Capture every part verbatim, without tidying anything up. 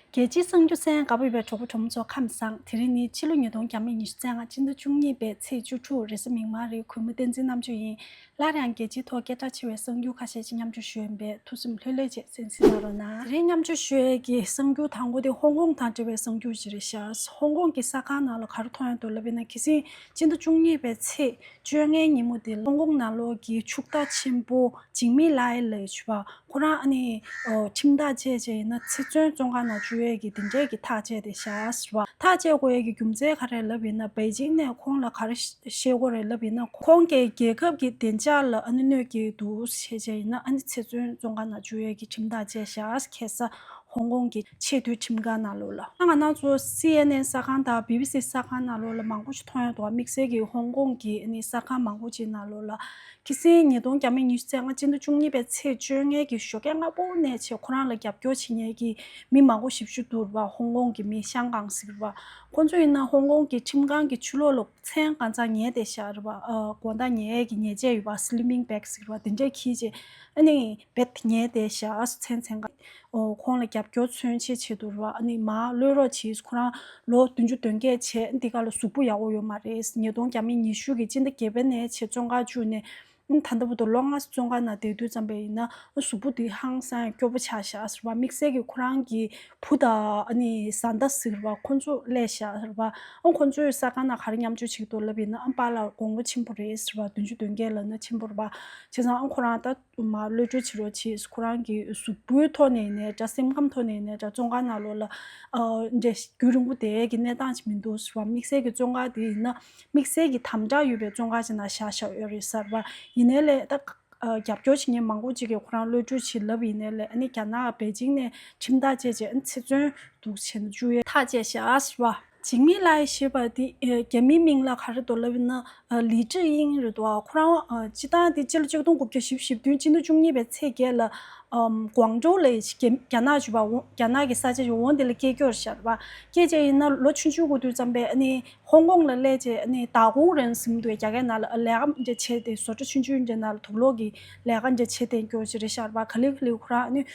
རྒྱལ་སྤྱིའི་གསར་འགྱུར་གསན་གནང་བར་ཕེབས་པའི་གྲོགས་པོ་གྲོགས་མོ་ཚོ་ཁམས་བཟང་། དེ་རིང་ནི་ཕྱི་ལོ་ཉིས་སྟོང་ཉི་ཤུ་རྩ་ལྔ་སྤྱི་ཟླ་བཅུ་གཉིས་པའི་ཚེས་བཅུ་དྲུག་རེས་གཟའ་མིག་དམར་རེད། གུས་མོ་བསྟན་འཛིན་རྣམ་དཔྱོད་ཡིན། སླར་ཡང་རྒྱལ་སྤྱིའི་ཐོག་སྐད་གྲགས་ཆེ་བའི་གསར་འགྱུར་ཁ་ཤས་ཤིག་མཉམ་སྤྱོད་ཞུ་ཡིན་པས་ཐུགས་སེམས་ལྷོད་ལྷོད་བྱས་གསན་གཟིགས་གནང་རོགས་གནང་། དེ་རིང་མཉམ་སྤྱོད་ཞུ་ཡས་ཀྱི་གསར་འགྱུར་དང་པོ་དེ་ཧོང་ཀོང་དང་འབྲེལ་བའི་གསར་འགྱུར་ཞིག་རེད་ཤག་ཧོང་ཀོང་གི་གསར་ཁང་ནང་ལ་ག་རེ་མཐོང་ཡོད་འདུག་ལབ་པ་ཡིན་ན། ཁ་སང་སྤྱི་ཟླ་བཅུ་གཉིས་པའི་ཚེས་བཅོ་ལྔའི་ཉིན་མོ་དེ་ཧོང་ཀོང་ནང་ལོགས་ཀྱི་ཕྱུག་བདག་ཆེན་པོ་ཇིང་མི་ལའི་ལབ་ཡས་ཅིག་ཡོད་པ། ཁོ་རང་ཨ་ནི་ཁྲིམས་ཐག་བཅད་བྱས་ཡིན་ན་ཚེ་བཙོན་བཙོན་ཁང་ནང་འཇུག་ཡས་ཀྱི་དེ་འདྲས་ཀྱི་ཐག་བཅད་བསྡད་ཤག་ཟེར་བ། ཐག་བཅད་དགོས་ཡས་ཀྱི་རྒྱུ་མཚན་ག་རེ་ལབ་ཡིན་ན། པེ་ཅིང་ནས་ཁོང་ལ་ག་རེ་བཤད་དགོས་རེད་ལབ་ཡིན་ན། ཁོང་གིས་རྒྱལ་ཁབ་ཀྱི་བདེ་འཇགས་ལ་ཨ་ནི་གནོད་སྐྱེལ་འདུག་བྱས་བྱས་ཡིན་ན་ཨ་ནི་ཚེ་བཙོན་བཙོན་ཁང་ནང་འཇུག་ཡས་ཀྱི་ཁྲིམས་ཐག་བཅད་ཤག་ཁ་སང་ཧོང་ཀོང་གི་ཆེས་མཐོའི་ཁྲིམས་ཁང་ནང་ལོགས་ལ། ང་རང་ཚོ་སི་ཨེན་ཨེན་གསར་ཁང་དང་བི་བི་སི་གསར་ཁང་ནང་ལོགས་ལ་མང་པོ་ཞིག་མཐོང་ཡོད་འདུག་དམིགས་བསལ་གྱི་ཧོང་ཀོང་གི་ཨ་ནི་གསར་ཁང་མང་པོ་ཅིག་ནང་ལོགས་ལ། ཁ་སང་ཉིས་སྟོང་ཉི་ཤུ་རྩ་ལྔ་སྤྱི་ཟླ་བཅུ་གཉིས་པའི་ཚེས་བཅོ་ལྔའི་གི་ཞོགས་ཀས་སྔ་པོ་ནས་བྱས་ཁོ་རང་ལ་རྒྱབ་སྐྱོར་བྱེད་མཁན་གྱི་མི་མང་པོ་ཞིག་ཞུ་འདུག་རེད་པ། ཧོང་ཀོང་གི་མི་ཤང་ཀང་ཟེར་བ། ཁོང་ཚོ་ཡིན་ན་ཧོང་ཀོང་གི་ཁྲིམས་ཁང་གི་ཕྱི་ལོགས་ལ་མཚན་གང་ཚང་ཉལ་བསྡད་ཤག་རེད་པ། ཨ། དགོང་དག་ཉལ་ཡས་ཀྱི་ཉལ་ཆས་ཡོད་པ། སི་ལི་པིང་བེག་ཟེར་བ་དེ་འདྲས་འཁྱེར་བྱས་ཨ་ནི་རྦད་དེ་ཉལ་བསྡད་ཤག་མཚན་མཚན་གང་། ཨོ། ཁོང་ལ་རྒྱབ་སྐྱོར་མཚོན་ཆེད་བྱེད་དུ་ར་ཨ་ནི་མར་གློད་རོགས་བྱེད། ཁོ་རང་ལོ་བདུན་ཅུ་དོན་བརྒྱད་བྱས། འདི་ག་ལ་གཟུགས་པོ་ཡག་པོ་ཡོད་མ་རེད། ཉིས་སྟོང་ཉི་ཤུ་གི་སྤྱི་ཟླ་བརྒྱད་པ་ནས་བྱས་བཙོན་ཁང་བཅུག་ནས་ད་ལྟ་བར་དུ་ལོ་ལྔ་བཙོན་ཁང་ནང་བསྡད་དུས་ཙམ་པ་ཡིན་ན་གཟུགས་པོ་འདི་ཧང་སང་སྐྱོ་པོ་ཆགས་ཤག་ཟེར་བ། དམིགས་བསལ་གྱི་ཁོ་རང་གི་བུ་དང་ཨ་ནི་བཟའ་ཟླ་ཟེར་བ་ཁོ་ཚོ་སླེབས་ཤག་ཟེར་བ། ཨ། ཁོ་ཚོའི་གསར་ཁང་ནང་ག་རེ་མཉམ་སྤྱོད་བྱེད་ཀྱི་འདུག་ལབ་ཡིན་ན། ཨ། པཱ་ལགས་དགུང་ལོ་ཆེན་པོ་རེད་ཟེར་བ། བདུན་ཅུ་དོན་བརྒྱད་ལབ་ན་ཆེན་པོ་རེད་པ། བྱས་ཙང་ཨ་ཁོ་རང་ད། མར་གློད་གྲོལ་བྱེད་རོགས་བྱེད། ཁོ་རང་གི་གཟུགས་པོའི་ཐོག་ནས་ཡིན་ནའི་འདྲ། སེམས་ཁམས་ཐོག་ནས་ཡིན་ནའི་འདྲ། བཙོན་ཁང་ནང་ལོགས་ལ་ཨ་འདྲ་རྒྱུན་རིང་པོ་བསྡད་ཡས་ཀྱི་གནས་སྟངས་ཅིག་མི་འདུག་ཟེར་བ། དམིགས་བསལ་གྱི་བཙོན་ཁང་དེ་ཡིན་ན་དམིགས་བསལ་གྱི་དམ་དྲག་ཡོད་པའི་བཙོན་ཁང་ཅིག་ནང་བཞག་བཞག་ཡོད་རེད་ཟེར་བ། ཡིན་ནའི་ལས་ད་ཨ་རྒྱབ་སྐྱོར་བྱེད་མཁན་མང་པོ་ཅིག་གིས་ཁོ་རང་གློད་གྲོལ་བྱེད་ལབ་ཡིན་ནའི་ལས། ཨ་ནི་རྒྱ་ནག་པེ་ཅིང་ནས་ཁྲིམས་ཐག་བཅད་བྱས་ཨ་ནི་ཚེ་བཙོན་འདུག་བྱས་ན་བཅུག་ཡས་ཐག་བཅད་བཞག་ཟེར་བ། ཇིང་མི་ལའི་ཞེས་པ་དེ་རྒྱ་མིའི་མིང་ལ་ག་རེ་འདུག་ལབ་ཡིན་ན། ལི་ཀྲི་དབྱིང་རེད་འདུག་ཁོ་རང་སྤྱིར་བཏང་དེ་སྤྱི་ལོ་ཆིག་སྟོང་དགུ་བརྒྱ་བཞི་བཅུ་ཞེ་བདུན་སྤྱི་ཟླ་བཅུ་གཉིས་པའི་ཚེས་བརྒྱད་ལ་ཀོང་ཀྲོའུ་ལབ་ཡས་རྒྱ་ནག་ཞུ་བ། རྒྱ་ནག་གི་ས་ཆ་ཞིག་འོང་དེ་ལ་སྐྱེས་སྐྱོར་ཤར་བ། སྐྱེས་བྱས་ཡིན་ན་ལོ་ཆུང་ཆུང་གི་དུས་ཙམ་པས་ཨ་ནི་ཧོང་ཀོང་ལ་སླེབས་བྱས་ཨ་ནི་ད་ཀུང་རེན་ཟེར་གྱི་འདུག་རྒྱ་སྐད་ནང་ལ་ལས་ཀ་འདྲ་བྱས་ཏེ། བཟོ་གྲྭ་ཆུང་ཆུང་འདྲ་ནང་ལ་དུག་ལོག་གི་ལས་ཀ་འདྲ་བྱས་ཏེ་སྐྱོར་ཞིག་རེད་ཤར་བ། ག་ལེ་ག་ལེ་ཁོ་རང་ཨ་ནི།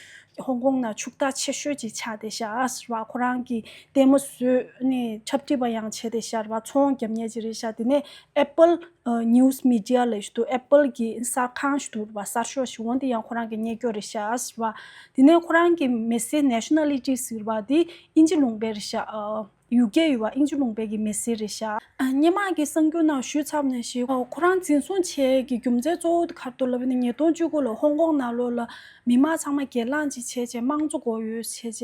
ཧོང་ཀོང་ནང་ཕྱུག་བདག་ཆེ་ཤོས་ཅིག་ཆགས་བསྡད་ཤག་ཟེར་བ། ཁོ་རང་གིས་ལྟད་མོ་བཟོས་ནས་འཁྲབ་ཁྲིད་པ་ཡང་བྱས་བསྡད་ཤག་རེད་པ། ཚོང་རྒྱབ་མཁན་ཅིག་རེད་ཤག་དེ་ནས་ཨེ་པལ་ནིའུ་སི་མི་ཌི་ཡ་ལབ་ཞིག་འདུག་ཨེ་པལ་གྱི་གསར་ཁང་ཞིག་འདུག་རེད་པ། གསར་ཤོག་ཞིག་འོང་དེ་ཡང་ཁོ་རང་གིས་གཉེར་སྐྱོར་རེད་ཤག་ཟེར་བ། དེ་ནས་ཁོ་རང་གི་མི་སེར་ནེ་ཤ་ན་ལི་ཊི་ཟེར་བ་དེ་དབྱིན་ཇི་ལུང་པའི་རེད་ཤག་ཡུ་ཀེ་ཡོད་པ། དབྱིན་ཇི་ལུང་པའི་གི་མི་སེར་རེད་ཤག་སྔོན་མ་གི་གསར་འགྱུར་ནང་ཞུས་ཚར་བ་ནང་བཞིན་ཁོ་རང་འཛིན་བཟུང་བྱས་ཀྱི་རྒྱུ་མཚན་གཙོ་བོ་དེ་ག་རེ་འདུག་ལབ་ན། ཉིས་སྟོང་བཅུ་དགུ་ལ་ཧོང་ཀོང་ནང་ལོགས་ལ་མི་མང་ཚང་མ་སྒེར་ལངས་ཅིག་བྱས་བྱས་དམངས་གཙོ་དགོས་ཡོད་བྱས་བྱས་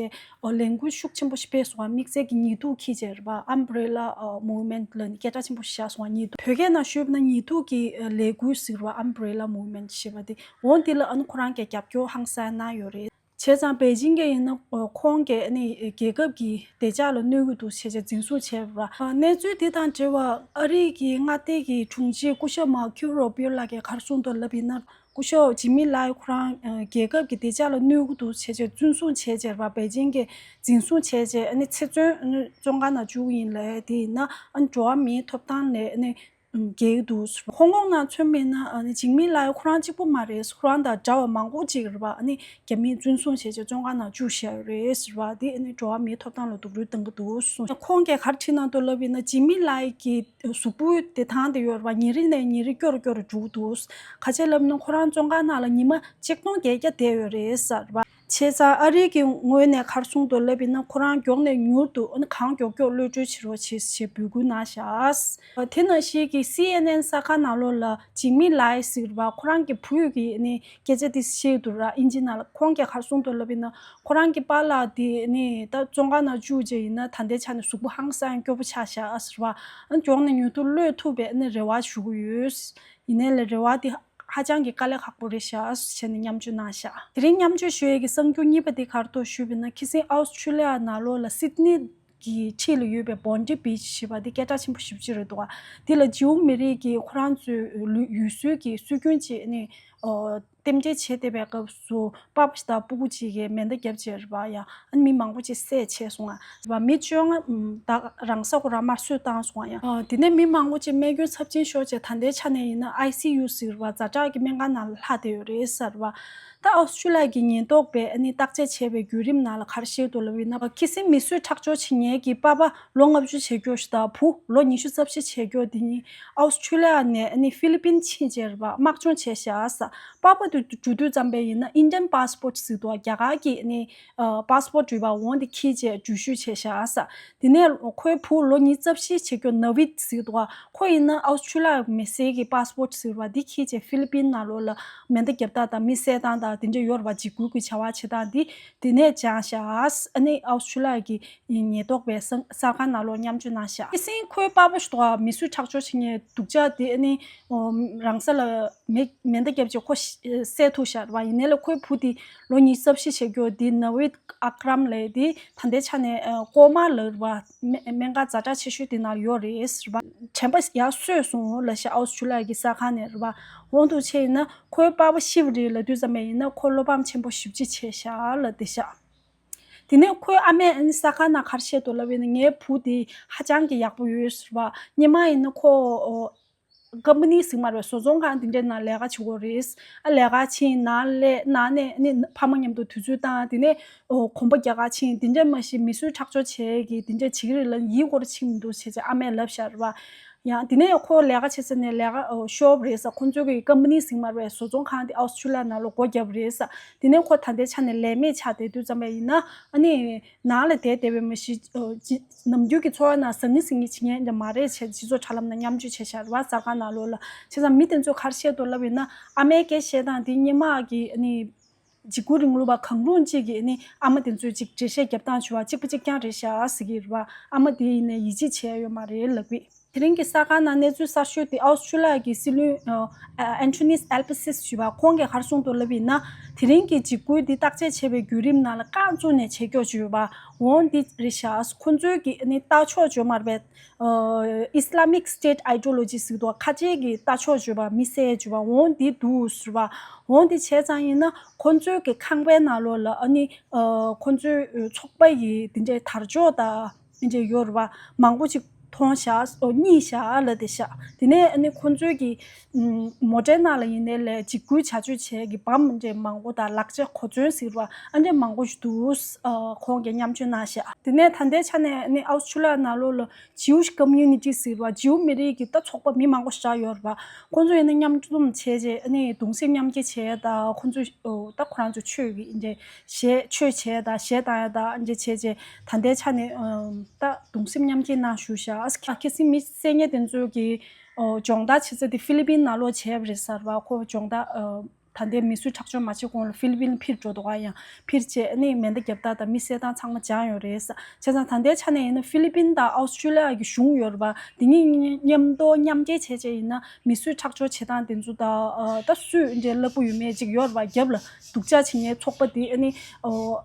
ལས་འགུལ་ཤུགས་ཆེན་པོ་ཞིག་སྤེལ་སོང་བ། དམིགས་བསལ་གྱི་ཉི་གདུགས་འཁྱེར་བྱས་རེད་པ། Umbrella Movement ལབ་ནས་སྐད་གྲགས་ཆེན་པོ་ཞིག་བཞག་སོང་བ། ཉི་གདུགས། བོད་སྐད་ནང་ཞུས་པ་ན་ཉི་གདུགས་ཀྱི་ལས་འགུལ་ཟེར་བ། Umbrella Movement ཞེས་པ་དེ། འོ་དེ་ལ་ཨ་ནི་ཁོ་རང་གིས་རྒྱབ་སྐྱོར་ཧང་སང་གནང་ཡོད་རེད། བྱས་ཙང་པེ་ཅིང་གིས་ཡིན་ན་ཁོང་གིས་ཨ་ནི་རྒྱལ་ཁབ་ཀྱི་བདེ་འཇགས་ལ་གནོད་ཀྱི་འདུག་བྱས་བྱས་འཛིན་བཟུང་བྱས་པ་རེད། གནས་ཚུལ་དེ་དང་འབྲེལ་བ་ཨ་རི་གི་མངའ་སྡེ་གི་དྲུང་ཆེ་སྐུ་ཞབས་མར་ཁིའུ་རུ་བྷིའོ་ལགས་ཀྱིས་ག་རེ་གསུངས་འདུག་ལབ་ཡིན་ན། སྐུ་ཞབས་ཇིམ་མི་ལའི་ཁོ་རང་རྒྱལ་ཁབ་ཀྱི་བདེ་འཇགས་ལ་གནོད་ཀྱི་འདུག་བྱས་བྱས་བཙོན་བཟུང་བྱས་བྱས་རེད་པ། པེ་ཅིང་གིས་འཛིན་བཟུང་བྱས་བྱས་ཨ་ནི་ཚེ་བཙོན་བཙོན་ཁང་ནང་བཅུག་ཡིན་ལབ། དེ་ཡིན་ན་ཨ་ནི་འགྲོ་བ་མིའི་ཐོབ་ཐང་ལ་ཨ་ནི། འགལ་འདུག་ཧོང་ཀོང་ནང་མཚོན་པ་ཡིན་ན་ཨ་ནི་ཇིམ་མི་ལའི་ཁོ་རང་གཅིག་པུ་མ་རེད། ཁོ་རང་དང་འདྲ་བ་མང་པོ་ཅིག་རེད་པ། ཨ་ནི་རྒྱ་མིས་བཙོན་བཟུང་བྱས་བྱས་བཙོན་ཁང་ནང་བཅུག་བཞག་ཡོད་རེད་ཟེར་བ། དེ་ཨ་ནི་འགྲོ་བ་མིའི་ཐོབ་ཐང་ལ་སྡུག་རུས་གཏོང་གི་འདུག་གསུངས། ཁོང་གིས་ག་རེ་བྲིས་གནང་འདུག་ལབ་ཡིན་ན། ཇིམ་མི་ལའི་གི་གཟུགས་པོའི་བདེ་ཐང་དེ་ཡོད་རེད་པ། ཉིན་རེ་ནས་ཉིན་རེ་སྐྱོ་རུ་སྐྱོ་རུ་འགྲོ་གི་འདུག་ག་རེ་བྱས་ལབ་ན་ཁོ་རང་བཙོན་ཁང་ནང་ལ་ཉི་མ་ཆིག་སྟོང་བརྒྱད་བརྒྱ་བསྡད་ཡོད་རེད་ཟེར་བ། བྱས་ཙང་ཨ་རི་གི་ངོས་ནས་ག་རེ་གསུངས་འདུག་ལབ་ཡིན་ན། ཁོ་རང་མགྱོགས་ནས་མྱུར་དུ་ཨ་ནི་གང་མགྱོགས་མགྱོགས་གློད་གྲོལ་བྱེད་རོགས་བྱེད་ཞེས་འབོད་སྐུལ་གནང་བཞག་དེ་ནང་བཞིན་གྱི་སི་ཨེན་ཨེན་གསར་ཁང་ནང་ལོགས་ལ་ཇིམ་མི་ལའི་ཟེར་བ་ཁོ་རང་གི་བུས་ཀྱི་ཨ་ནི་སྐད་ཆ་དེ་བཤད་འདུག་ར། དབྱིན་ཇི་ནང་ལ། ཁོང་གིས་ག་རེ་གསུངས་འདུག་ལབ་ཡིན་ན། ཁོ་རང་གི་པཱ་ལགས་དེ་ཨ་ནི་ད་བཙོན་ཁང་ནང་བཅུག་བྱས་ཡིན་ན་ད་ལྟའི་ཆ་ནས་གཟུགས་པོ་ཧང་སང་སྐྱོ་པོ་ཆགས་བཞག་ཟེར་བ། ཨ་ནི་མགྱོགས་ནས་མྱུར་དུ་གློད་ཐུབ་པའི་ཨ་ནི་རེ་བ་ཞུ་གི་ཡོད། ཡིན་ནའི་ལས་རེ་བ་དེ་ཧ་ཅང་གི་དཀའ་ལས་ཁག་པོ་རེད་ཤག་ཟེར་ནས་མཉམ་སྤྱོད་གནང་ཤག་དེ་རིང་མཉམ་སྤྱོད་ཞུ་ཡས་ཀྱི་གསར་འགྱུར་གཉིས་པ་དེ་ག་རེ་འདུག་ཞུས་པ་ཡིན་ན། ཁ་སང་ཨའུ་ཊི་ཊི་ལི་ཡ་ནང་ལོགས་ལ་སིད་ནི་གི་འཁྲིས་ལ་ཡོད་པའི་བོན་ཌི་བིཆ་ཞེས་པ་དེ་སྐད་གྲགས་ཆེན་པོ་ཞེ་པོ་ཅིག་རེད་འདུག་དེ་ལ་ཇིའུ་མི་རིགས་ཀྱི་ཁོ་རང་ཚོའི་ཡུལ་སྲོལ་གྱི་སྲོལ་རྒྱུན་ཅིག་ནི་རྟེན་འབྲེལ་བྱེད་བསྡད་པའི་སྐབས་སུ་པ་ཕ་ཞིག་དང་སྤུ་གུ་ཅིག་གིས་མེ་མདའ་བརྒྱབ་བྱས་རེད་པ། ཡང་ཨ་ནི་མི་མང་པོ་ཅིག་བསད་བྱས་སོང་ང་། རེད་པ། མི་བཅོ་ལྔ་ད་རང་ས་ཁོ་རང་དམར་གསོད་བཏང་སོང་ང་། ཡང་དེ་ནས་མི་མང་པོ་ཅིག་རྨས་སྐྱོན་ཚབས་ཆེན་ཤོར་བྱས་ད་ལྟའི་ཆ་ནས་ཡིན་ན་ཨའི་སི་ཡུ་ཟེར་བ་ཛ་དྲག་གི་སྨན་ཁང་ནང་ལ་ལྷག་བསྡད་ཡོད་རེད་ཟེར་བ། ད་ཨའུ་སི་ཁྲུ་ལི་ཡ་གི་ཉེན་རྟོག་པས་ཨ་ནི་བརྟག་དཔྱད་བྱས་པའི་བརྒྱུད་རིམ་ནང་ལ་ག་རེ་བཤད་འདུག་ལབ་ཡིན་ན། ཁྱི་སེང་མི་གསོད་ཁྲག་སྦྱོར་བྱེད་མཁན་གྱི་པ་ཕ་ལོ་ལྔ་བཅུ་བྱེད་མཁན་ཞིག་དང་བུ་ལོ་ཉི་ཤུ་རྩ་བཞི་བྱེད་མཁན་དེ་གཉིས་ཨའུ་སི་ཁྲུ་ལི་ཡ་ནས་ཨ་ནི་ཧྥི་ལི་པིན་ཕྱིན་བྱས་རེད་པ། དམག་སྦྱོང་བྱས་ཤག་ཟེར། པ་ཕ་དེ་འགྲོ་དུས་ཙམ་པ་ཡིན་ན་Indian passport་ཟེར་འདུག་རྒྱ་གར་གྱི་ཨ་ནི་ཨ་passport་རེད་པ། འོ་དེ་འཁྱེར་བྱས་འགྲུལ་བཞུད་བྱས་ཤག་ཟེར། དེ་ནས་ཁོའི་བུ་ལོ་ཉི་ཤུ་རྩ་བཞི་བྱེད་མཁན་ནཱ་བིད་ཟེར་འདུག་ཁོ་ཡིན་ན་ཨའུ་སི་ཁྲུ་ལི་ཡ་མི་སེར་གྱི་པ་སི་པོ་ཊི་ཟེར་བ་འདི་འཁྱེར་བྱས་ཧྥི་ལི་པིན་ནང་ལོགས་ལ་མེ་མདའ་རྒྱབ་སྟངས་དང་མི་བསད་སྟངས་དང་དེ་འདྲ་ཡོད་རེད་པ། འཇིགས་སྐུལ་གྱི་བྱ་བ་བྱེད་སྟངས་འདི་དེ་ནས་སྦྱངས་ཤག་ཨ་ནི་ཨའུ་སི་ཁྲུ་ལི་ཡ་གི་ཉེན་རྟོག་པའི་གསང་གསར་ཁང་ནང་ལོགས་མཉམ་སྤྱོད་གནང་ཤག་ཁྱི་སེང་ཁོའི་པ་ཕ་ཞིག་འདུག་མི་གསོད་ཁྲག་སྦྱོར་བྱེད་མཁན་སྡུག་ཅག་དེ་ཨ་ནི་རང་ས་ལ་མེ་མེ་མདའ་བརྒྱབ་བྱས་ཁོ་བསད་ཐུབ་ཤག་རེད་པ། ཡིན་ནའི་ལས་ཁོའི་བུ་དེ་ལོ་ཉི་ཤུ་རྩ་བཞི་བྱེད་མཁན་དེ་ནཱ་བིད་ཨག་རམ་ལབ་དེ་ད་ལྟའི་ཆ་ནས་ཀོ་མ་ལབ་རེད་པ། སྨན་སྨན་ཁང་ཛ་དྲག་ཆེ་ཤོས་དེ་ནང་ཡོད་རེད་ཟེར་བ། དྲན་པ་ཡར་སོས་སོང་ལབ་ཤག་ཨའུ་སི་ཁྲུ་ལི་ཡ་གི་གསར་ཁང་ནས་རེད་པ། འོ་འདུག་བྱས་ཡིན་ན་ཁོའི་པ་ཕ་ཤི་བ་རེད་ལབ་དུས་ཙམ་པ་ཡིན་ན་ཁོ་བློ་ཕམ་ཆེན་པོ་ཞེ་པོ་ཅིག་བྱས་ཤག་ལབ་བསྡད་ཤག་དེ་ནས་ཁོའི་ཨ་མས་ཨ་ནི་གསར་ཁང་ནང་ག་རེ་བཤད་འདུག་ལབ་ཡིན་ན། ངའི་བུ་དེ་ཧ་ཅང་གི་ཡག་པོ་ཡོད་ཟེར་བ། སྔོན་མ་ཡིན་ན་ཁོ་ཀམ་པ་ནི་ཟེར་གྱི་མ་རེད་པ། བཟོ་ཚོང་ཁང་དེ་འདྲའི་ནང་ལས་ཀ་བྱེད་ཀྱི་ཡོད་རེད། ཨ་ལས་ཀ་ཕྱིན་ནང་སླེབས་ནང་ནས་ཨ་ནི་ཕ་མ་མཉམ་དུ་དུས་ཚོད་བཏང་། དེ་ནས་གོམ་པ་རྒྱག་ག་ཕྱིན། དེ་འདྲ་མ་གཞི་མི་གསོད་ཁྲག་སྦྱོར་བྱེད་ཀྱི་དེ་འདྲ་བྱེད་ཀྱི་རེད་ལབ། ཡིད་སྐོར་ཕྱིན་མི་འདུག་བྱས་བྱས་ཨ་མས་ལབ་ཤག་རེད་པ། ཡང་དེ་ནས་ཁོ་ལས་ཀ་བྱེད་ས་ནས་ལས་ཀ་ཨོ་ཤོར་བ་རེད་ཟེར། ཁོ་ཚོའི་གི་ཀམ་པ་ནི་ཟེར་གྱི་མ་རེད་པ། བཟོ་ཚོང་ཁང་དེ་ཨའུ་སི་ཁྲུ་ལི་ཡ་ནང་ལོགས་སྒོ་བརྒྱབ་རེད་ཟེར། དེ་ནས་ཁོ་ད་ལྟའི་ཆ་ནས་ལས་མེད་ཆགས་བསྡད་དུས་ཙམ་པ་ཡིན་ན་ཨ་ནི་ནང་ལ་བསྡད་བསྡད་པའི་མ་གཞི་ཨོ་ཅི་ནམ་རྒྱུན་གྱི་འཚོ་བ་ནང་ཟང་ངི་ཟིང་ངི་བྱེད་མཁན་འདྲ་མ་རེད་བྱས། སྤྱི་ཚོགས་དྲ་ལམ་ནང་མཉམ་སྤྱོད་བྱས་ཤག་རེད་པ། གསར་ཁང་ནང་ལོགས་ལ། བྱས་ཙང་མི་དེ་ཚོས་ག་རེ་བཤད་འདུག་ལབ་ཡིན་ན། ཨ་མའི་སྐད་བཤད་སྟངས་དེ་སྔོན་མ་གི་ཨ་ནི་འཇིགས་སྐུལ་རིང་ལུགས་པ་གང་རུང་གཅིག་གིས་ནི་ཨ་མ་དེ་ཚོས་ཅིག་འགྲེལ་བཤད་རྒྱབ་སྟངས་བྱས་པ་གཅིག་པ་གཅིག་རྐྱང་རེད་ཤག་ཟེར་གྱི་རེད་པ། ཨ་མ་དེ་ཡིན་ནའི་ཡིད་ཆེས་བྱས་ཡོད་མ་རེད་ལབ་གི། དེ་རིང་གི་གསར་ཁང་ནང་གནས་ཚུལ་གསར་ཤོས་དེ་ཨའུ་སི་ཁྲུ་ལི་ཡ་གི་སྲིད་བློན་ཨ་ཨན་ཐོ་ནིས་ཨལ་བྷ་སིས་ཞུས་པ། ཁོང་གིས་ག་རེ་གསུངས་འདུག་ལབ་ཡིན་ན། དེ་རིང་གི་འཇིགས་སྐུལ་འདི་བརྟག་དཔྱད་བྱས་པའི་བརྒྱུད་རིམ་ནང་ལ་རྐང་བཙུགས་ནས་བྱེད་སྐྱོ་བྱས་ཡོད་པ། འོང་འདི་རེད་ཤག་ཁོ་ཚོའི་གི་ནི་ལྟ་ཕྱོགས་བརྗོད་མ་རེད་པས། Islamic State ideology་ཟེར་འདུག་ཁ་ཆེ་གི་ལྟ་ཕྱོགས་བརྗོད་པ། མི་བསད་བརྗོད་པ། འོང་འདི་འདུག་ཟེར་བ། འོང་འདི་བྱས་ཙང་ཡིན་ན་ཁོ་ཚོའི་གི་ཁང་པའི་ནང་ལོགས་ལ་ཨ་ནི་ཁོ་ཚོའི་ཚོགས་པ་ཡི་འདི་འདྲའི་དར་ལྕོག་དང་འདི་འདྲའི་ཡོད་རེད་པ། མང་པོ་ཅིག་མཐོང་ཤག་ཨོ་རྙེད་ཤག་ལབ་བསྡད་ཤག་དེ་ནས་ཨ་ནི་ཁོ་ཚོའི་གི་མོ་ཊའི་ནང་ལ་ཡིན་ནའི་ལས་འཇིགས་སྐུལ་བྱ་སྤྱོད་བྱས་གི་བམ་འདྲའི་མང་པོ་དང་ལག་ཆ་གོ་མཚོན་ཟེར་བ་ཨ་འདྲའི་མང་པོ་ཞིག་འདུག་ཁོང་གིས་མཉམ་སྤྱོད་གནང་ཤག་དེ་ནས་ད་ལྟའི་ཆ་ནས་ཨ་ནི་ཨའུ་སི་ཁྲུ་ལི་ཡ་ནང་ལོགས་ལ་Jewish community་ཟེར་བ། ཇིའུ་མི་རིགས་ཀྱི་ད་ཚོགས་པ་མི་མང་པོ་ཞིག་ཡོད་རེད་པ། ཁོང་ཚོ་ཡིན་ན་མཉམ་འཛོམས་བྱས་རྗེས་ཨ་ནི་གདུང་སེམས་མཉམ་སྐྱེད་བྱས་ད་ཁོང་ཚོ་ད་ཁོ་རང་ཚོ་ཆོས་ཀྱི་འདྲ་གཞས་ཆོས་བྱས་ད་གཞས་བཏང་ཡ་ད་འདྲ་བྱས་རྗེས་ད་ལྟའི་ཆ་ནས་ད་གདུང་སེམས་མཉམ་སྐྱེད་གནང་བཞུགས་ཤག་ཨ་ཁ་སང་མི་བསད་མཁན་དེ་ཚོ་གི་སྦྱོང་བརྡར་བྱེད་ས་དེ་ཧྥི་ལི་པིན་ནང་ལོགས་བྱས་པ་རེད་ཟེར་བ། ཁོ་སྦྱོང་བརྡར་ད་ལྟའི་མི་གསོད་ཁྲག་སྦྱོར་མ་བྱེད་གོང་ལ་ཧྥི་ལི་པིན་ལ་ཕྱིར་འགྲོ་འདུག་ག་ཡང་ཕྱིར་བྱས་ནས་མེ་མདའ་རྒྱབ་སྟངས་དང་མི་བསད་སྟངས་ཚང་མ་སྦྱངས་ཡོད་རེད། བྱས་ཙང་ད་ལྟའི་ཆ་ནས་ཡིན་ན་ཧྥི་ལི་པིན་དང་ཨའུ་སི་ཁྲུ་ལི་ཡ་གི་གཞུང་ཡོད་རེད་པ། དེ་གཉིས་མཉམ་དུ་མཉམ་འབྲེལ་བྱས་བྱས་ཡིན་ན་མི་གསོད་ཁྲག་སྦྱོར་བྱེད་སྟངས་དེ་ཚོ་དང་ད་སུས་འདྲའི་རླབས་པོ་ཡོད་མེད་ཅིག་ཡོད་རེད་པ། རྒྱབ་ལ་སྡུག་ཅག་བྱེད་མཁན་ཚོགས་པ་དེ་ཨ་ནི་ཨའུ་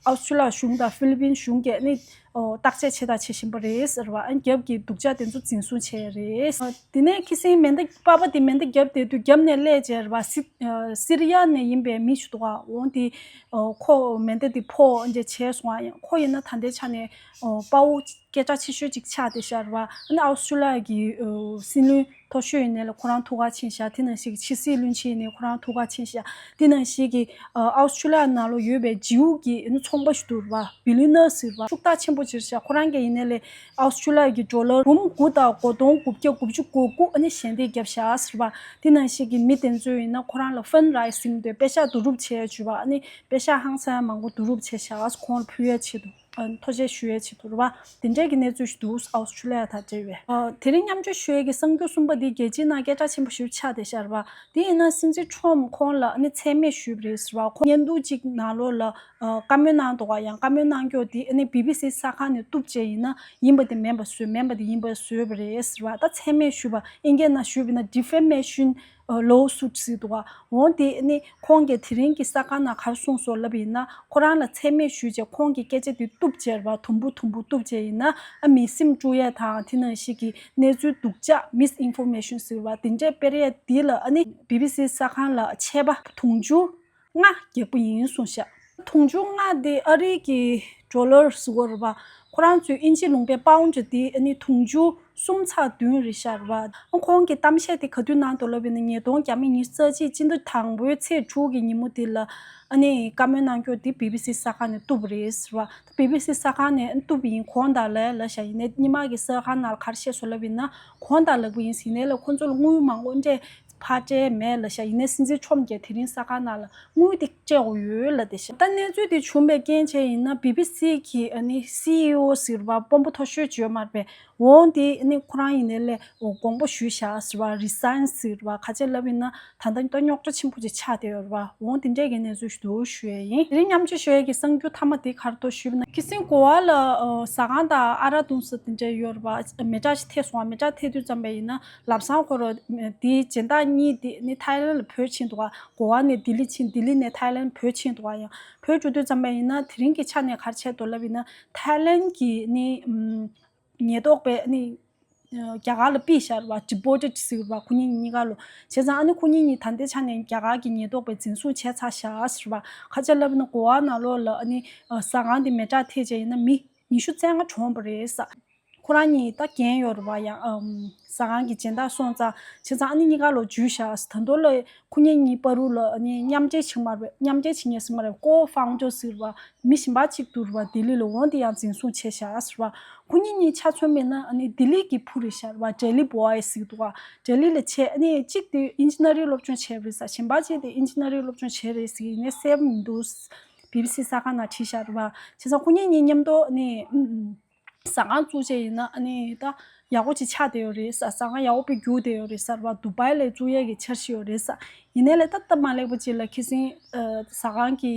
ཨའུ་སི་ཁྲུ་ལི་ཡ་གཞུང་དང་ཧྥི་ལི་པིན་གཞུང་གིས་ཨ་ནི་བརྟག་དཔྱད་བྱས་དང་བྱེད་བཞིན་པ་རེད་ཟེར་བ། ཨ་ནི་རྒྱབ་ཀྱི་སྡུག་ཅག་དེ་ཚོ་འཛིན་བཟུང་བྱས་རེད། དེ་ནས་ཁ་སང་མེ་མདའ་པ་ཕ་དེ་མེ་མདའ་བརྒྱབ་བསྡད་དུས་རྒྱབ་ནས་སླེབས་བྱས་རེད་པ། སི་ཨ་སི་རི་ཡ་ནས་ཡིན་པའི་མི་ཞིག་འདུག་ག་འོང་དེ་ཨ་ཁོ་མེ་མདའ་དེ་ཕོག་འདྲ་བྱས་སོང་། ཨ་ཡང་ཁོ་ཡིན་ན་ད་ལྟའི་ཆ་ནས་ཨ་དཔའ་བོ་སྐད་གྲགས་ཆེ་ཤོས་ཅིག་ཆགས་བསྡད་ཤག་རེད་པ། ཨ་ནི་ཨའུ་སི་ཁྲུ་ལི་ཡ་གི་ཨ་སྲིད་བློན་མཐོ་ཤོས་ཡིན་ནའི་ལ་ཁོ་རང་ཐུགས་ཁུར་ཆེ་ཤག་དེ་ནང་བཞིན་གྱི་ཕྱི་སྲིད་བློན་ཆེན་ཡིན་ནའི་ཁོ་རང་ཐུགས་ཁུར་ཆེ་ཤག་དེ་ནང་བཞིན་གྱི་ཨ་ཨའུ་སི་ཁྲུ་ལི་ཡ་ནང་ལོགས་ཡོད་པའི་ཇིའུ་གི་ཨ་ནི་ཚོང་པ་ཞིག་འདུག་རེད་པ། བི་ལི་ནར་ཟེར་བ། ཕྱུག་བདག་ཆེན་པོ་ཅིག་རེད་ཤག་ཁོ་རང་གིས་ཡིན་ནའི་ལས་ཨའུ་སི་ཁྲུ་ལི་ཡ་གི་ཌོ་ལར་འབུམ་དགུ་དང་གོ་སྟོང་དགུ་བརྒྱ་དགུ་བཅུ་གོ་དགུ་ཨ་ནི་ཞལ་འདེབས་བརྒྱབ་ཤག་ཟེར་བ། དེ་ནང་བཞིན་གྱི་མི་དེ་ཚོ་ཡིན་ན་ཁོ་རང་ལ་ཕན་རའི་སིང་དེ་པེ་ཤག་བསྡུ་རུབ་བྱས་བྱུས་པ། ཨ་ནི་པེ་ཤག་ཧང་སང་མང་པོ་བསྡུ་རུབ་བྱས་ཤག་ཁོང་ལ་ཕུལ་ཡས་ཆེད་དུ། ཨ་ཐུགས་རྗེ་ཆེ་ཞུ་ཡས་ཆེད་དུ་རེད་པ། དེ་འདྲའི་གི་གནས་ཚུལ་ཞིག་འདུག་ཨའུ་སི་ཁྲུ་ལི་ཡ་དང་འབྲེལ་བའི། ཨ་དེ་རིང་མཉམ་སྤྱོད་ཞུ་ཡས་ཀྱི་གསར་འགྱུར་གསུམ་པ་འདི་རྒྱལ་སྤྱིའི་ནང་སྐད་གྲགས་ཆེན་པོ་ཞིག་ཆགས་བསྡད་ཤག་རེད་པ། དེ་ཡིན་ན་སྲིད་འཛིན་ཁྲོམ་ཁོང་ལ་ཨ་ནི་མཚན་སྨད་ཞུས་པ་རེད་ཟེར་བ། ཁོང་བརྙན་ཐུང་གཅིག་ནང་ལོགས་ལ་ཨ་བཀའ་མོལ་གནང་འདུག་ག་ཡང་བཀའ་མོལ་གནང་སྐྱོར་དེ་ཨ་ནི་བི་བི་སི་གསར་ཁང་ནས་གཏུབ་བྱས་ཡིན་ན་ཡིན་པ་དེ་མིན་པ་བཟོས། མིན་པ་དེ་ཡིན་པ་བཟོས་པ་རེད་ཟེར་བ། ད་མཚན་སྨད་ཞུས་པ་ཨིན་སྐད་ནང་ཞུས་པ་ཡིན་ན་defamation ཨ་lawsuit་ཟེར་འདུག་ག་འོང་དེ་ནི་ཁོང་གིས་དེ་རིང་གི་གསར་ཁང་ནང་ག་རེ་གསུངས་སོང་ལབ་ཡིན་ན། ཁོ་རང་ལ་མཚན་སྨད་ཞུས་བྱས་ཁོང་གི་སྐད་ཆ་དེ་གཏུབ་བྱས་རེད་པ། དུམ་བུ་དུམ་བུ་གཏུབ་བྱས་ཡིན་ན་ཨ་མི་སེམས་དཀྲུག་ཡས་དང་དེ་ནང་བཞིན་གྱི་གནས་ཚུལ་སྡུག་ཅག་misinformation་ཟེར་བ་དེ་འདྲས་སྤེལ་ཡས་དེ་ལ་ཨ་ནི་བི་བི་སི་གསར་ཁང་ལ་ཆད་པ་དུང་ཕྱུར་ལྔ་རྒྱག་པ་ཡིན་གསུངས་ཤག་དུང་ཕྱུར་ལྔ་དེ་ཨ་རི་གི་ཌོ་ལར་ཟེར་གྱི་ཡོད་རེད་པ། ཁོ་རང་ཚོའི་དབྱིན་ཇི་ལུང་པའི་པའུན་ཌི་དེ་ཨ་ནི་དུང་ཕྱུར་ གསུམ་ཚེག་བདུན་རེད་ཤག་རེད་པ། ཁོང་གི་གཏམ་བཤད་དེ་ག་དུས་གནང་འདུག་ལབ་ཡིན་ན། ཉིས་སྟོང་ཉི་ཤུ་རྩ་གཅིག་སྤྱི་ཟླ་དང་པོའི་ཚེས་དྲུག་གི་ཉིན་མོ་དེ་ལ་ཨ་ནི་བཀའ་མོལ་གནང་རྒྱུ་དེ་བི་བི་སི་གསར་ཁང་ནས་བཏུབ་པ་རེད་ཟེར་བ། བི་བི་སི་གསར་ཁང་ནས་བཏུབ་པ་ཡིན། གོང་དང་ལ་ལབ་ཤག་ཡིན་ནའི་སྔོན་མ་གི་གསར་ཁང་ནང་ལ་ག་རེ་བཤད་སོང་ལབ་ཡིན་ན། གོང་དང་ལ་པོ་ཡིན་ཟེར་ནའི་ལ་ཁོང་ཚོ་ལ་དངུལ་མང་པོ་འདྲ་ཕར་སྤྲད་མེད་ལབ་ཤག་ཡིན་ནའི་སྲིད་འཛིན་ཁྲོམ་གྱིས་དེ་རིང་གསར་ཁང་ནང་ལ་དངུལ་དེ་སྤྲད་དགོས་ཡོད་ལབ་བསྡད་ཤག་ད་གནས་ཚུལ་དེ་བྱུང་བའི་རྐྱེན་བྱས་ཡིན་ན། བི་བི་སི་གི་ཨ་ནི་སི་ཨི་ཨོ་ཟེར་བ་དཔོན་པོ་མཐོ་ཤོས་ཅིག་ཡོད་མ་རེད་པས། འོང་དེ་ཨ་ནི་ཁོ་རང་ཡིན་ནའི་ལས་དགོངས་པ་ཞུས་ཤག་ཟེར་བ། རི་སའིན་ཟེར་བ། ག་ཅི་ལབ་ཡིན་ན་ད་ལྟ་ད་རྙོག་དྲ་ཆེན་པོ་ཅིག་ཆགས་བསྡད་ཡོད་རེད་པ། འོང་དེ་འདྲས་ཀྱི་གནས་ཚུལ་ཞིག་འདུག་ཞུ་ཡས་ཡིན། དེ་རིང་མཉམ་སྤྱོད་ཞུ་ཡས་ཀྱི་གསར་འགྱུར་མཐའ་མ་དེ་ག་རེ་འདུག་ཞུས་པ་ན། ཁ་སང་གོ་བ་ལ་ཨ་ཟ་ཁང་དང་ཨ་རག་འཐུང་ས་དེ་འདྲས་ཡོད་རེད་པ། མེ་སྲེག་ཅིག་ཐེབས་སོང་བ། མེ་སྲེག་ཐེབས་དུས་ཙམ་པ་ཡིན་ན། ལམ་སང་ཁོ་རང་དེའི་སྦྱིན་བདག་གཉིས་དེ་ནི་ཐའི་ལན་ལ་བྲོས་ཕྱིན་འདུག་ག་གོ་བ་ནས་ལྡི་ལི་ཕྱིན། ལྡི་ལི་ནས་ཐའི་ལན་བྲོས་ཕྱིན་འདུག་ག་ཡང་བྲོས་འགྲོ་དུས་ཙམ་པ་ཡིན་ན། དེ་རིང་གི་ཆ་ནས་ག་རེ་བྱས་འདུག་ལབ་ཡིན་ན། ཐའི་ལན་གྱི་ནི་ཨམ་ཉེན་རྟོག་པས་ནི་རྒྱ་གར་ལ་ཕུད་བཞག་རེད་པ། ཌི་པོར་ཊེཌ་ཟེར་བ། ཁོ་གཉིས་གཉིས་ཀ་ལོ། བྱས་ཙང་ཨ་ནི་ཁོ་གཉིས་གཉིས་ད་ལྟའི་ཆ་ནས་རྒྱ་གར་གྱི་ཉེན་རྟོག་པས་འཛིན་བཟུང་བྱས་ཚར་བཞག་ཟེར་བ། ག་ཅི་ལབ་ན་གོ་བ་ནང་ལོགས་ལ་ཨ་ནི་ཟ་ཁང་དེ་མེ་སྲེག་ཐེབས་བྱས་ཡིན་ན་མི་ཉི་ཤུ་རྩ་ལྔ་གྲོངས་པ་རེད་ཟེར། ཁོ་རང་གཉིས་ད་རྒན་ཡོད་རེད་པ། ཡང་ཨམ་ཟ་ཁང་གི་སྦྱིན་བདག་སོང་ཙང་། བྱས་ཙང་ཨ་ནི་གཉིས་ཀ་ལོ་འཇུས་བཞག་ཟེར། ད་དུང་ལོ་ཁོ་གཉིས་གཉིས་བར་དུ་ལ་ཨ་ནི་མཉམ་འབྲེལ་བྱེད་མ་རེད། མཉམ་འབྲེལ་བྱེད་མཁན་ཟེར་མ་རེད། ཀོ་ཕའུན་ཌར་ཟེར་བ། མི་གཞན་པ་གཅིག་འདུག་རེད་པ། ལྡི་ལི་ལ། འོང་དེ་ཡང་འཛིན་བཟུང་བྱས་བཞག་ཟེར་བ། ཁོ་གཉིས་གཉིས་ཆ་མཚོན་པ་ཡིན་ན་ཨ་ནི་ལྡི་ལི་གི་བུ་རེད་ཤག་རེད་པ། ལྡི་ལི་བོའི་ཟེར་འདུག་ག་ལྡི་ལི་ལ་བྱས། ཨ་ནི་གཅིག་དེ་ཨིན་ཇི་ནི་ཡ་རིང་སློབ་སྦྱོང་བྱས་པ་རེད་ཟེར། གཞན་པ་གཅིག་དེ་ཨིན་ཇི་ནི་ཡ་རིང་སློབ་སྦྱོང་བྱས་རེད་ཟེར། ཡིན་ནའི་གསལ་པོ་མི་འདུག་བི་བི་སི་གསར་ཁང་ནང་བྲིས་བཞག་རེད་པ། བྱས་ཙང་ཁོ་གཉིས་གཉིས་མཉམ་དུ་ཨ་ནི་ཨུམ་ཟ་ཁང་བཙུགས་བྱས་ཡིན་ན་ཨ་ནི་ད་ཡག་པོ་ཅིག་ཆགས་བསྡད་ཡོད་རེད་ཟེར། ཟ་ཁང་ཡག་པོ་དཔེ་རྒྱུག་བསྡད་ཡོད་རེད་ཟེར་བ། དུ་བྷའི་ལ་བཙུགས་ཡས་ཀྱི་འཆར་གཞི་ཡོད་རེད་ཟེར། ཡིན་ནའི་ལས་ད་སྟབས་མ་ལེགས་པ་ཅིག་ལ་ཁ་སང་ཨ་ཟ་ཁང་གི་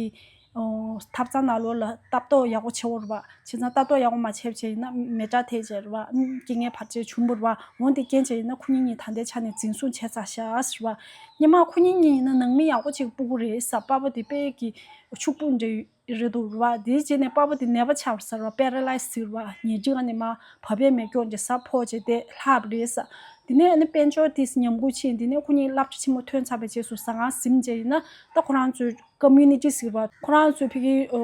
ཨོ་ཐབ་ཚང་ནང་ལོགས་ལ་ལྟ་རྟོག་ཡག་པོ་བྱེད་དགོས་རེད་པ། བྱས་ཙང་ལྟ་རྟོག་ཡག་པོ་མ་བྱས་བྱས་ཡིན་ན་མེ་སྲེག་ཐེབས་བྱས་རེད་པ། རྐྱེན་ངན་བར་ཆད་བྱུང་བ་རེད་པ། འོང་དེ་རྐྱེན་བྱས་ཡིན་ན་ཁོ་གཉིས་གཉིས་ད་ལྟའི་ཆ་ནས་འཛིན་བཟུང་བྱས་ཚར་བཞག་ཟེར་བ། སྔོན་མ་ཁོ་གཉིས་གཉིས་ཡིན་ན་ནང་མི་ཡག་པོ་ཅིག་སྤུ་གུ་རེད་ཟེར། པ་ཕ་དེ་དཔེ་གི་ཕྱུག་པོ་འདྲ་རེད་འདུག་རེད་པ། དེའི་རྗེས་ནས་པ་ཕ་དེ་ནད་པ་ཆགས་པ་ཟེར་བ། པེ་ར་ལའི་སི་ཟེར་བ། ཉལ་ཁྲི་སྒང་ནས་མར་བབས་པས་མེད་སྐྱོག་འདྲ་ཟ་ཕོག་བྱས་དེ་ལྷག་པ་རེད་ཟེར། དེ་ནས་ཨ་ནི་དཔལ་འབྱོར་དེ་ཉམས་རྒུད་ཕྱིན། དེ་ནས་ཁོ་གཉིས་བསླབ་བྱ་ཆེན་མོ་ཐོན་ཚར་བའི་རྗེས་སུ་ཟ་ཁང་ཟིན་བྱས་ཡིན་ན། ད་ཁོ་རང་ཚོའི་ཀོ་མུ་ནི་ཊི་ཟེར་བ། ཁོ་རང་ཚོའི་ཕ་གིའི་ཨོ་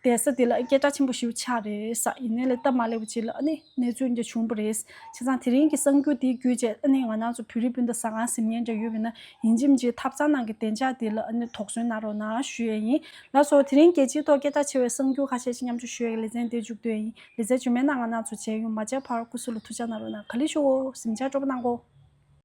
བསྡད་ས་དེ་ལ་སྐད་གྲགས་ཆེན་པོ་ཞིག་ཆགས་རེད་ཟེར། ཡིན་ནའི་ལས་སྟབས་མ་ལེགས་པ་ཅིག་ལ་ཨ་ནི་གནས་ཚུལ་འདི་བྱུང་བ་རེད། བྱས་ཙང་དེ་རིང་གི་གསར་འགྱུར་འདི་བརྒྱུད་བྱས་ཨ་ནི་ང་རང་ཚོ་བོད་རིགས་སྤུན་ཟླ་ཟ་ཁང་ཟིན་མཁན་འདྲ་ཡོད་པ་ཡིན་ན། ཡིན་གཅིག་མིན་གཅིག་ཐབ་ཚང་ནང་གི་བདེ་འཇགས་འདི་ལ་ཨ་ནི་དོགས་ཟོན་གནང་རོགས་གནང་ཞུ་ཡས་ཡིན། ལགས་སོ། དེ་རིང་རྒྱལ་སྤྱིའི་ཐོག་སྐད་གྲགས་ཆེ་བའི་གསར་འགྱུར་ཁ་ཤས་ཤིག་མཉམ་སྤྱོད་ཞུ་ཡས་ཀྱི་ལེ་ཚན་འདི་མཇུག་བསྡུ་ཡས་ཡིན། ལེ་ཚན་རྗེས་མའི་ནང་ང་རང་ཚོ་མཇལ་ཡོང་། མ་མཇལ་བར་སྐུ་གཟུགས་ལ་ཐུགས་ཅག་གནང་རོགས་གནང་། ག་ལེ་ཞུའོ། གཟིམ་འཇགས་སྤྲོ་པོ་གནང་གོ།